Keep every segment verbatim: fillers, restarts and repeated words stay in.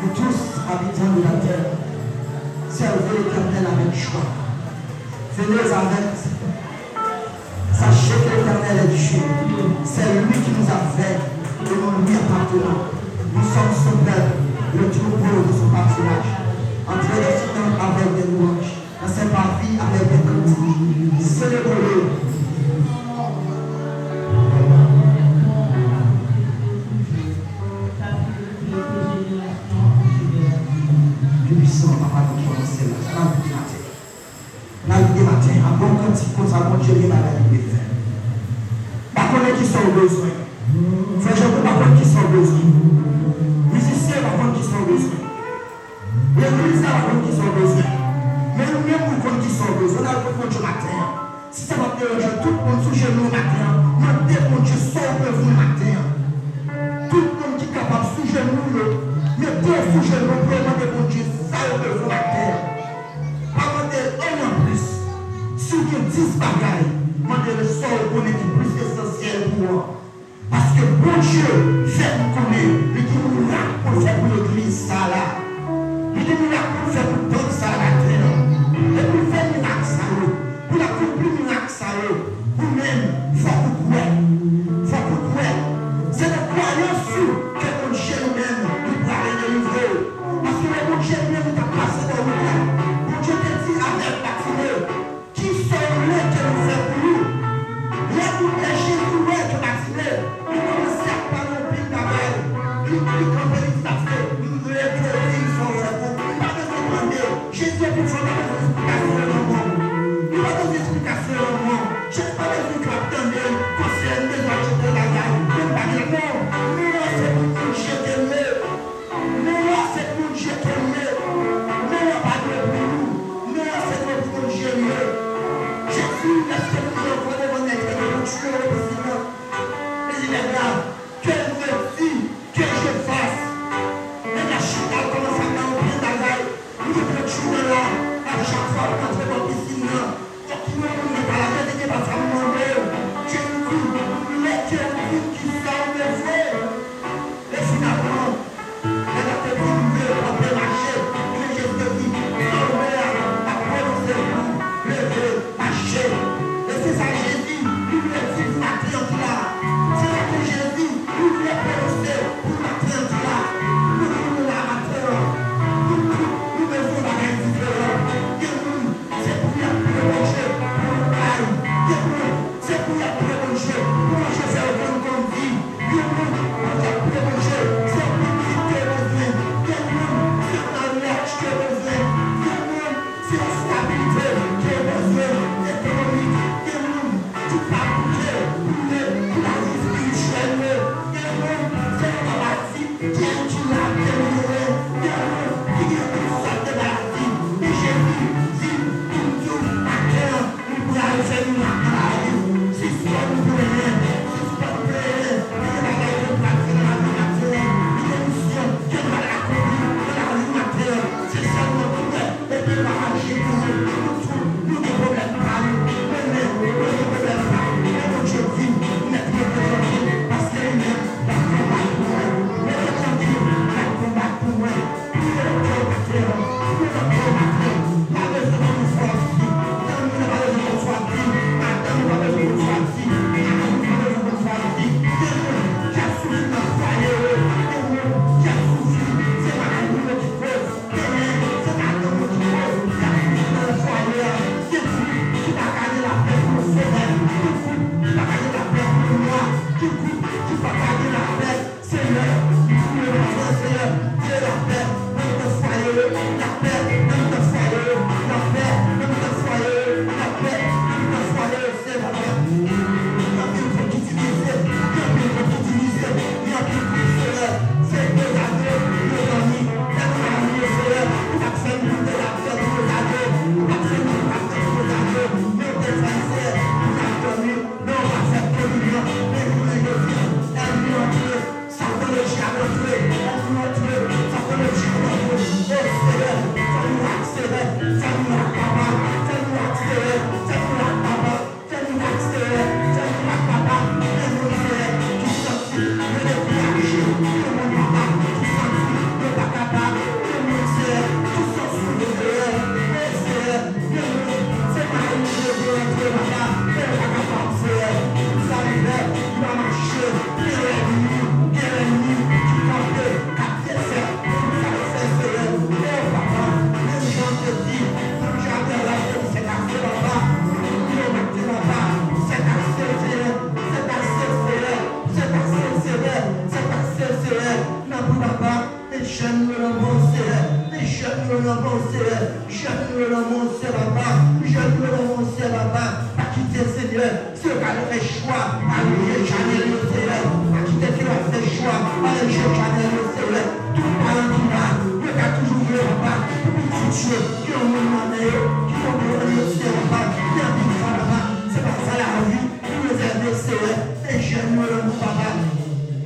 Vous tous, habitants de la terre, servez l'Éternel avec joie. Venez avec. Sachez que l'Éternel est Dieu. C'est lui qui nous a fait et nous lui appartenons. Nous sommes son peuple, le troupeau de son pâturage. Entrez dans ses temple avec des louanges, dans ses parvis avec des cantiques. Célébrez-le. Dieu puissant, papa, nou kòmanse la. Sa n ap di maten. N ap di maten an, bon kantik konsa, Bondye gen bagay pou l fè. M pa konnen kisa w bezwen. Frè Jean, ou pa konn kisa w bezwen. Mizisyen pa konn kisa w bezwen. Legliz la pa konn kisa w bezwen. Men ou menm ou konn kisa w bezwen. N al kot Bondye maten an. Si sa p ap deranje w, tout moun sou jenou yo maten an, mande Bondye sa w bezwen maten an. Tout moun ki kapab sou jenou yo, mete w sou jenou pou yo mande Bondye sa yo bezwen maten an. Pa mande l anyen plis. Si w gen dis bagay, mande l sa w konnen ki plis esansyèl pou ou an. Paske Bondye fè nou konnen li gen mirak pou l fè pou legliz sa a la. Li gen mirak pou l fè pou tanp sa a la tè a. Depi l fè mirak sa yo, pou l akonpli mirak sa yo, ou menm, fòk ou kwè. Fòk ou kwè. Se nan kwayans ou ke Bondye li menm li prale delivre w. Paske lè Bondye li menm li t ap pase bò wout la, Bondye te di avèk Batime, Kisa w vle ke nou fè pou ou? Lè ou, lè Jezi wè ke Batime, li kòmanse ap pale anpil bagay. Li, li kanpe, li di Batime, m vle ke w di m sa w fè pou m. M pa bezwen mande. Jezi anpil fwa pa bezwen esplikasyon nan mò. Li pa bezwen esplikasyon nan mò. Jezi pa bezwen ke w ap tande l, konsèy, m bezwen achte tèl bagay, men m pa gen non. Non, se pou Bondye ke l ye. Non an se Bondye ke l ye. Non an pa dwe pou nou. Non an se dwe pou Bondye l ye. Jezi, èske nou ye ankò devan nèg ki te gen pou tiye w nan pisin nan? Li di nèg la, que veux-tu que je fasse? Nèg la chita, l kòmanse ap bay yon pil bagay. Li gen pou tiye w la, a chak fwa pou antre nan pisin nan. Fòk ki yon moun gen pa la verite, pa sa m mande w. Jezi di, m vle ke w di m kisa w bezwen. E finalman, lè l ap te di, m vle kanpe mache, ebyen Jezi te di, sa w vle a, m ap pwononse l pou w leve, mache. E se sa Jezi, li vle di pou maten an ki la a. Se sa ke Jezi, li vle pwononse pou maten an ki la a. Nou, nou la maten an, nou tout, nou bezwen yon bagay diferan. Gen moun, Se pou y ap priye Bondye pou yon kay. Gen moun, se pou y ap priye Bondye pou Bondye fè yo jwenn kondi. Gen moun, pou y ap priye Bondye, se yon pitit ke yo bezwen. Gen moun, se yon maryaj ke yo bezwen. Gen moun, se yon estabilite ke yo bezwen, ekonomik. Gen moun, ki pa bouke pou yo, pou lavi espirityèl yo. Gen moun, se yon maladi. Kè ki la, kè li genyen, gen moun ki gen tout sòt de maladi. Men Jezi di, pou m di w, maten an, li pral fè mirak nan lavi w. Sispann plenyen, sispann plenyen. Li gen bagay ke l pral fè nan lavi w maten an. Li gen misyon ke l pral akonpli nan lavi w maten an. Se sèlman kwè. Epi l va mache pou nou. Nou tout, nou gen pwoblèm pa nou. Mwen menm, mwen gen pwoblèm pa m. Men Bondye di m, nèt mete trankil, paske li menm, l ap konbat pou mwen. Mete trankil, l ap konbat pou mwen. Priye Bondye maten an. Priye Bondye maten an. Pa bezwen pou nou sòti. Zanmi nou pa bezwen pou sòti. Madanm nou pa bezwen pou sòti. Mari nou pa bezwen pou sòti. Gen moun k ap soufri nan fwaye yo. Gen moun k ap soufri. Se mari yo ki koz. Genyen, se madanm yo ki koz, y ap soufri nan fwaye a. Gen koup ki pa ka gen lapè pou yon semèn. Gen koup ki pa ka gen lapè pou yon mwa. Gen koup ki pa ka gen lapè. Senyè, m priye w maten an, Senyè, voye lapè nan mitan fwaye yo, lapè nan mitan fwaye yo, lapè nan mitan fwaye yo, lapè nan mitan fwaye yo. Gen anpil koup ki divize, gen anpil koup ki divize, gen anpil koup, Senyè, se dezade, mezanmi, lè nou al nou, Senyè, ou pa t fè nou pou dezade, fè nou dezade, ou pa t fè nou pou dezade, men ou te fè, Senyè, pou n ap dòmi, men ou pa fè kominyon, men jounen jodi a, ènmi antre, Sakolojik ap antre, ènmi antre, sakolojik ap antre. O Senyè, fè mirak, Senyè, fè mirak, Papa, fè mirak, Senyè, fè mirak, Papa, fè mirak, Senyè, fè mirak, Papa. Gen moun, Senyè, ki santi yo dekouraje, gen moun, Papa, ki santi yo pa kapab, Papa, met jèn nou yo nan men w, Seyè. Met jèn nou yo nan men w, Seyè. Jèn nou yo nan men w, Seyè, papa. Jèn nou yo nan men w, Seyè, papa. Pa kite, Seyè. Si yo ka fè chwa al jwe chanèl yo, Seyè, pa kite ke yo ap fè chwa al jwe chanèl yo, Seyè. Tout paran ki la, yo ka toujou vle, papa, pou pitit yo gen yon moun nan men yo, gen yon moun nan men yo, Seyè, papa. Men anpil fwa, papa, se pa sa lavi ki rezève, Seyè. Men jèn yo nan men w, papa.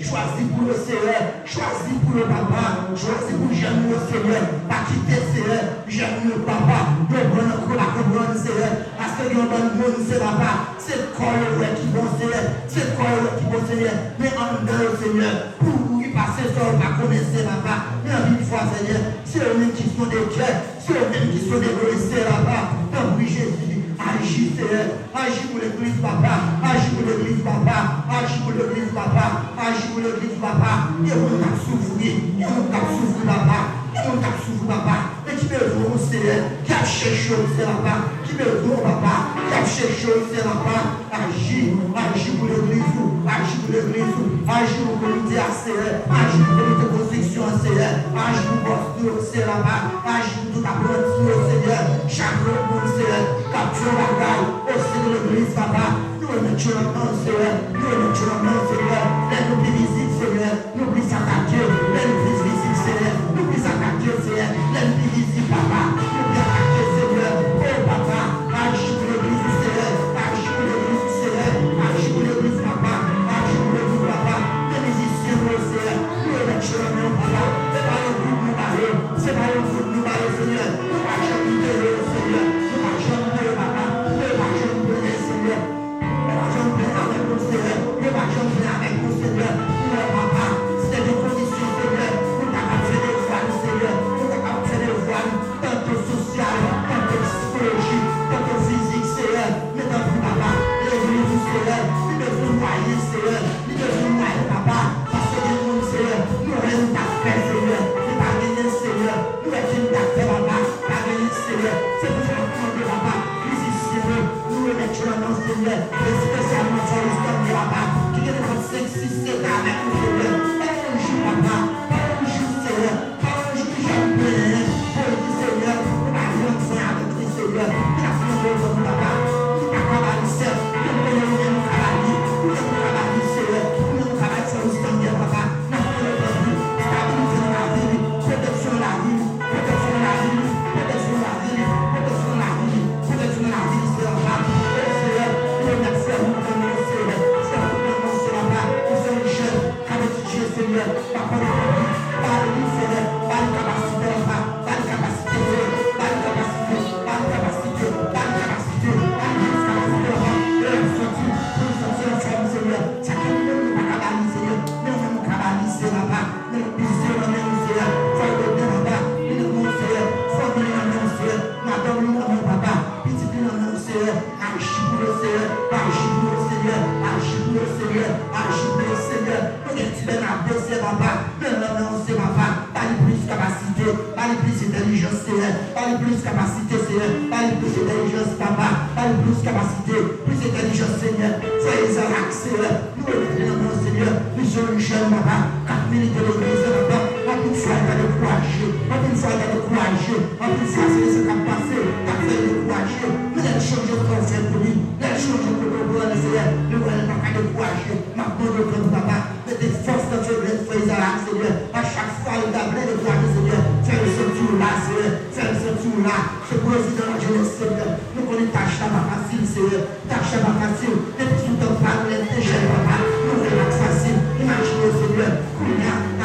Chwazi pou yo, Seyè. Chwazi pou yo, papa. Chwazi pou jèn yo, Seyè. Pa kite, Seyè, jèn yo, papa, yo pran nan kou pa konprann, Seyè. Paske gen yon bann moun, se papa, se kò yo wè ki bon, Seyè. Se kò yo wè ki bon, Seyè. Men anndan yo, Seyè, pouri pase sa yo pa konnen, Seyè, papa. Men anpil fwa, Seyè, se yo menm ki sonde kè. Se yo menm ki sonde kò yo, Seyè, papa. Tanpri, Jezi, aji, Seyè. Aji pou legliz, papa. Aji pou legliz, papa. Aji pou legliz, papa. Aji pou legliz, papa. Gen moun k ap soufri. Gen moun k ap soufri, papa. Gen moun k ap soufri, papa. Men ki bezwen w, Seyè. Ki ap chèche w, Seyè, papa. Ki bezwen w, papa. Ki ap chèche w, Seyè, papa. Aji, aji pou legliz ou. Aji pou legliz ou. Aji pou komite a, Seyè. Aji pou komite konstriksyon an, Seyè. Aji pou bòs nou yo, Seyè, papa. Aji pou tout apranti yo, Seyè. Chak lòt moun, Seyè, k ap fè yon bagay o sen de legliz, papa. Nou remèt yo nan men w, Seyè. Nou remèt yo nan men w, Seyè. Lè nou pi vizib, Seyè, nou plis atake. Lè nou plis vizib, Seyè, nou plis atake, Seyè. Lè nou pi vizib, papa, nou pi atake, Seyè. O, papa, aji pou legliz ou, Seyè. Aji pou legliz ou, Seyè. Aji pou legliz, papa. Aji pou legliz, papa. Men mizisyen nou yo, Seyè, nou remèt yo nan men w, papa. Se pa yon goud nou ba yo. Se pa yon goud nou ba yo, Senyè. Nou pa janm peye yo, Senyè. Nou pa janm peye, papa. Nou pa janm peye, Senyè. Yo pa janm plenyen avèk nou, Senyè. Yo pa janm plenyen avèk nou, Senyè. Ou wè, papa, si te gen kondisyon, Senyè, nou ta kab fè devwa nou, Senyè. Nou ta kab fè devwa nou, tanto sosyal, tanto sikolojik, tanto fizik, Senyè. Men tanpri, papa, legliz ou, Senyè, li bezwen mwayen, Senyè. Li bezwen mwayen, papa. Paske gen moun, Senyè, nou wè nou t ap fè, Senyè, men pa genyen, Senyè. Nou wè ke nou t ap fè, papa, pa genyen, Senyè. Se pou sa n ap mande, papa, mizisyen yo, nou remèt yo nan men w, Senyè. Espesyalman Floristan, papa, ki gen trannsenk, sis, sèt an avèk nou, Senyè. Pa yon jou, papa, pa yon jou, Senyè, pa yon jou ki janm plenyen pou l di, Senyè, nou pa janm plenyen avèk li, Senyè. Men n ap mande w, papa, nou pa ka ba li sèl, men nou konnen ou menm ou ka ba li, ou menm ou ka ba li, Senyè, ou menm ou ka ba Floristan, papa. N ap mande w tanpri, estabilite nan lavi li, pwoteksyon nan lavi li, pwoteksyon nan lavi li, pwoteksyon nan lavi li, pwoteksyon nan lavi li, pwoteksyon nan lavi li, Senyè, papa. O Senyè, nou remèt frè nou nan men w, Senyè. Frè nou nan men w, Senyè, papa. Li se yon jèn k ap etidye, Senyè. N ap mande w tanpri, ba li, Senyè, ba li kapasite, papa. Ba li kapasite, Senyè. Ba li kapasite, ba li kapasite, ba li kapasite, ba li plis kapasite, papa. Lè l ap sòti, pou l sòti anfòm, Senyè. Sa ke nou menm nou pa ka ba li, Senyè, men ou menm ou ka ba li, Senyè, papa. Men nou plis yo nan men w, Senyè. Fò yo byen, papa. Li nan men w, Senyè. Fanmi li nan men w, Senyè. Madanm li nan men w, papa. Pitit li nan men w, Senyè. Aji pou yo, Senyè. Aji pou yo, Senyè. Aji pou yo, Senyè. Aji pou yo, Senyè. Nou gen ti Bènabe, Senyè, papa. Men l nan men w, Senyè, papa. Ba li plis kapasite. Ba li plis entèlijans, Senyè. Ba li plis kapasite, Senyè. Ba li plis entèlijans, papa. Ba li plis kapasite, plis entèlijans, Senyè. Frè Izarak, Senyè. Nou remèt li nan men w, Senyè. Li se yon jèn, papa, k ap milite legliz la, papa. Anpil fwa, li ka dekouraje. Anpil fwa, li ka dekouraje. Anpil fwa, se sa k ap pase, k ap fè l dekouraje. Men lè l chonje sa w fè pou li, lè l chonje kote w pran l, Senyè, li wè l pa ka dekouraje. M ap mande w tanpri, papa, mete fòs nan feblès frè Izarak, Senyè. A chak fwa li ta vle dekouraje, Senyè, fè l santi w la, Senyè. Fè l santi w la. Se prezidan lajenès, Senyè. Nou konnen tach la pa fasil, Senyè. Tach la pa fasil. Depi sou tan pa nou lè n te jèn, papa, nou wè l pa t fasil. Imajine w, Senyè, kounye a,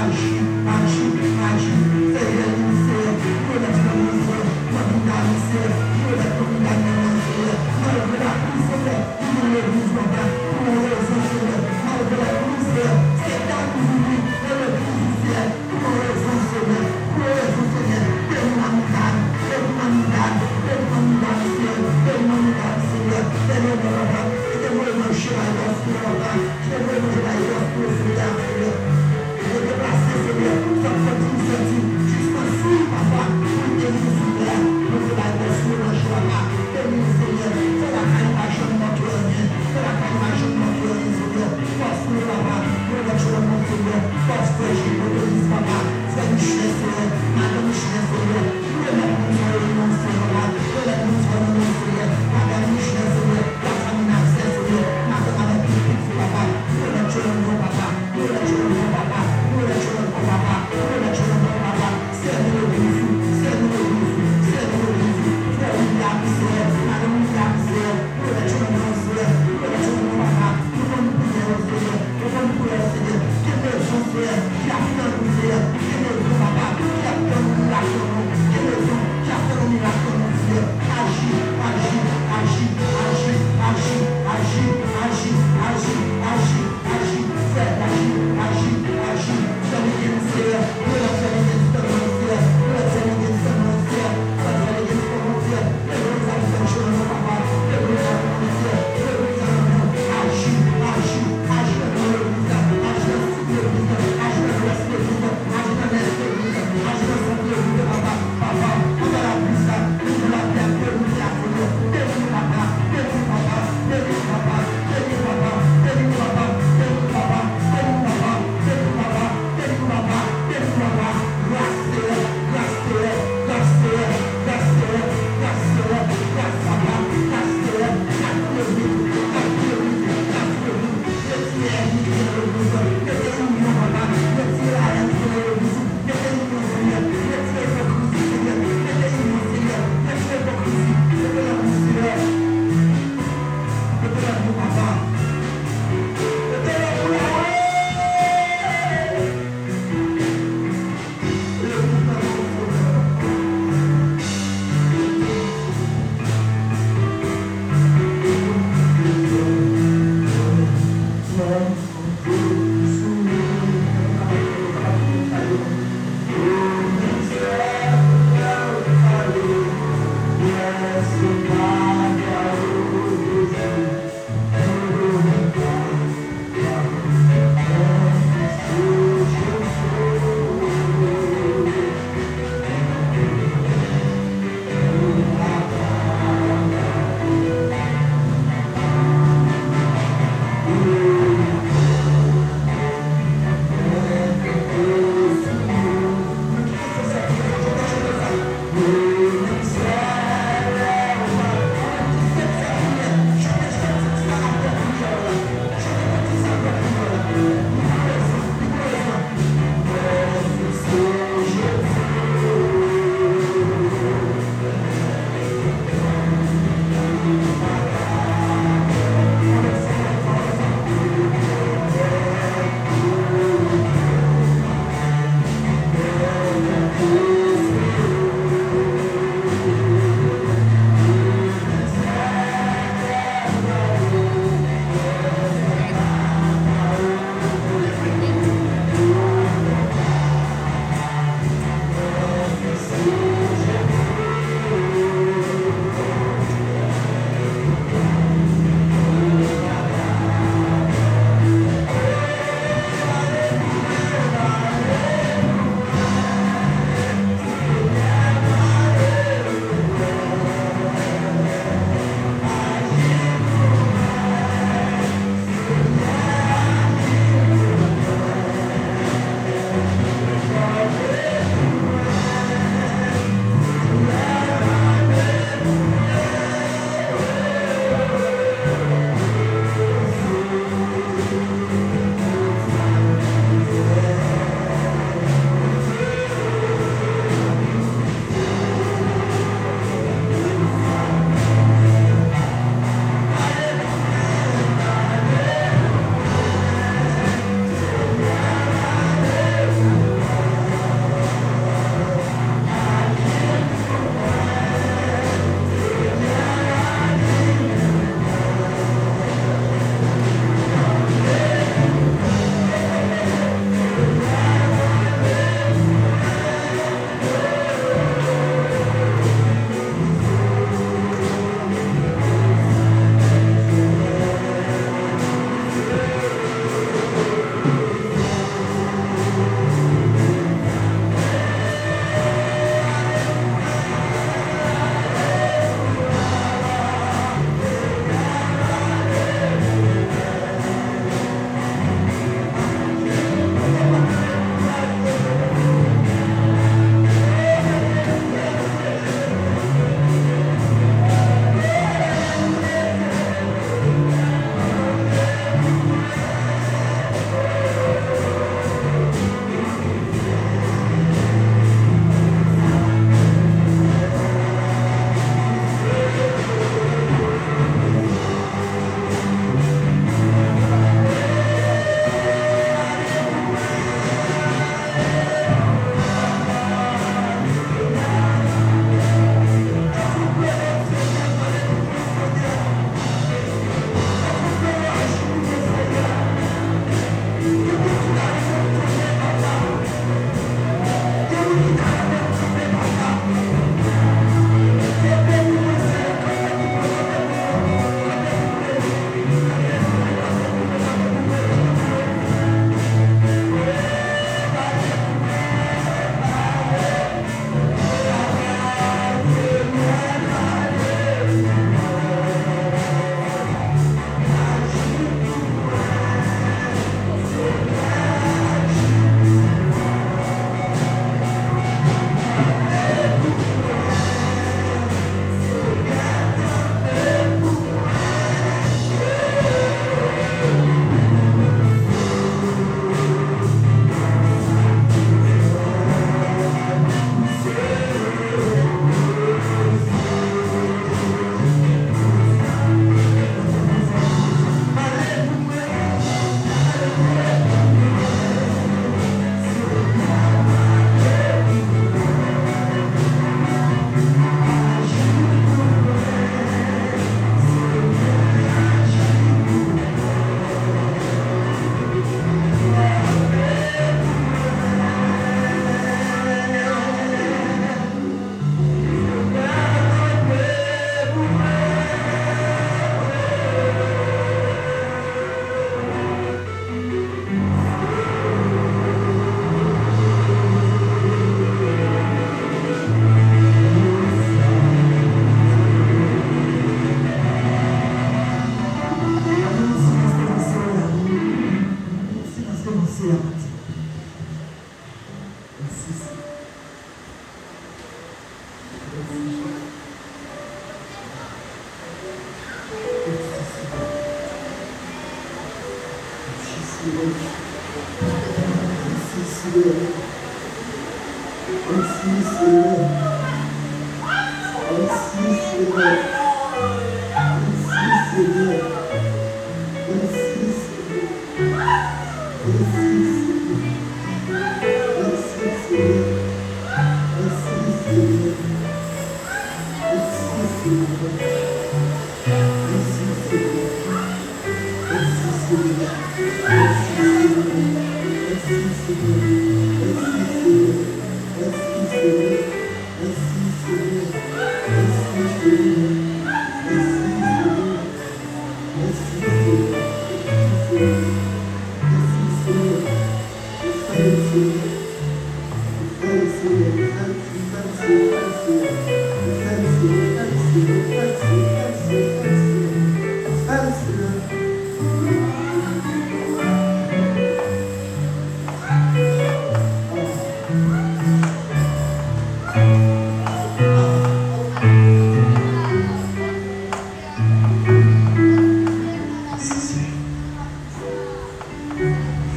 Aji, aji, aji. Fè rèl li, Senyè, pou yo mèt pran mizè nan vida nou, Senyè, pou yo mèt pran vida nou, Senyè. Malgre lapli, Senyè, ki nan legliz ou anba, pou yon rezon, Senyè. Malgre lapli, Senyè, se ta ki vini nan legliz ou, Senyè, pou yon rezon, Senyè, pou yon rezon, Senyè. Beni Mannidan, beni Mannidan, beni Mannidan, Senyè, beni Mannidan, Senyè. Beni Mannidan, e te voye manje bay gason anba, e te voye manje bay gason, Senyè, Senyè. Yo deplase, se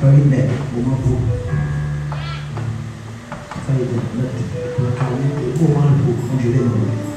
Fè rimèt, moman pou. Fè rimèt, mèt, pou kale, moman pou konjele nou.